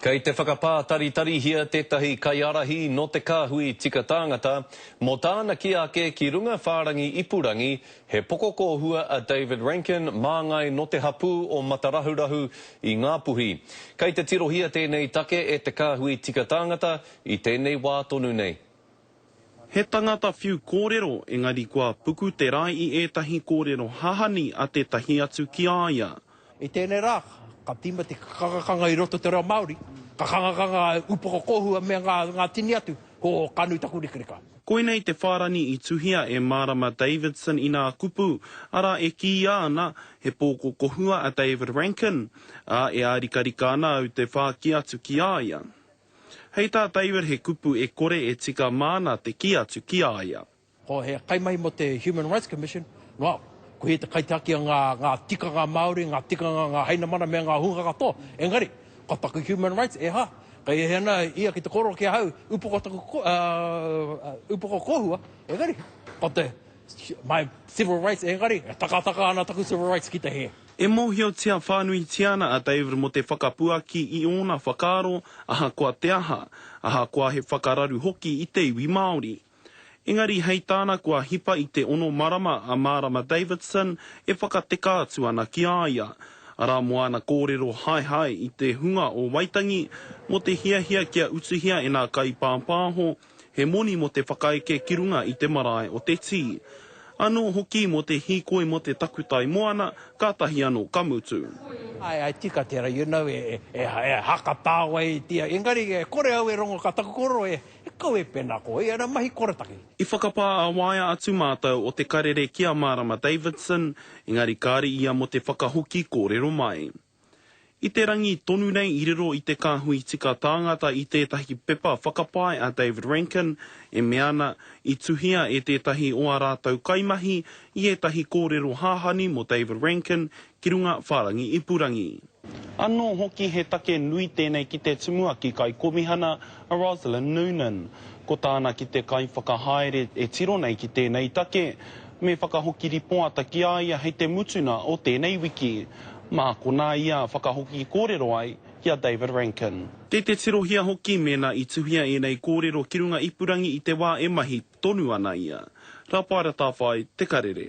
Kei te whakapātaritarihia tētahi kaiārahi nō te kāhui tika tāngata mō tāna kī ake ki runga whārangi ipurangi he pokokōhua a David Rankin māngai nō te hapū o Matarahurahu i Ngāpuhi. Kei te tirohia tēnei take e te kāhui tika tāngata i tēnei wā tonu nei. He tangata whiu kōrero, engari kua puku te rae i ētahi kōrero hahani a tētahi atu ki a ia. I tēnei rā, ka tīma te kangakanga i roto te reo Māori, ka kangakanga a upoko kōhua me ngā, ngā tini atu, ko ka nui taku rikarika. Koinei te whārani i tuhia e Marama Davidson i nā kupu, arā e kīia ana, he pōkokohua a David Rankin, ā, e ārikarika ana au te whāki atu ki a ia. Hei tā David he kupu e kore e tika māna te kī atu ki a ia. Ko he kaimahi mō te Human Rights Commission, noa, ko ia te kaitiaki o ngā, ngā tikanga Māori, ngā tikanga, ngā hainamana me ngā hunga katoa. Engari, ko taku human rights, e hā, kei hea ana ia ki te kōrero ki ahau, upoko taku, uh, upoko kōhua, engari, ko te, my civil rights, engari, e takataka ana taku civil rights ki te hē. E mōhiotia whānuitia ana a David mō te whakapuaki i ōna whakaaro ahakoa te aha, ahakoa he whakararu hoki i te iwi Māori. Engari hei tāna kua hipa i te ono marama a Marama Davidson e whakateka atu ana ki a ia, arā mō ana kōrero haehae i te hunga o Waitangi mō te hiahia kia utuhia e nā kaipāpāho He moni mō te whakaeke ki runga i te marae o Te Tī. Anō hoki mō te hīkoi mō te takutai moana, kātahi anō ka mutu. Ae, ae tika tera, you know, e, e, e haka tāwaitia, engari e kore au e rongo ka taku korero e, e kau e pena ko ia na mahi koretake. I whakapā ā-waea atu mātou o Te Karere ki a Marama Davidson, engari kāre ia mō te whakahoki kōrero mai. I te rangi tonu nei i riro i te kāhui tika tāngata i tētahi pepa whakapae a David Rankin e mea ana i tuhia e tētahi o ā rātou kaimahi i ētahi kōrero hahani mō David Rankin ki runga whārangi ipurangi. Anō hoki he take nui tēnei ki te tumuaki kaikomihana a Rosalind Noonan. Ko tāna ki te kaiwhakahaere e tiro nei ki tēnei take, me whakahoki ripoata ki a ia hei te mutuna o tēnei wiki. Mā konā ia whakahoki kōrero ai ki a David Rankin. Kei te tirohia hoki mēnā i tuhia ēnei kōrero ki runga ipurangi i te wā e mahi tonu ana ia. Rapaera Tawhai, Te Karere.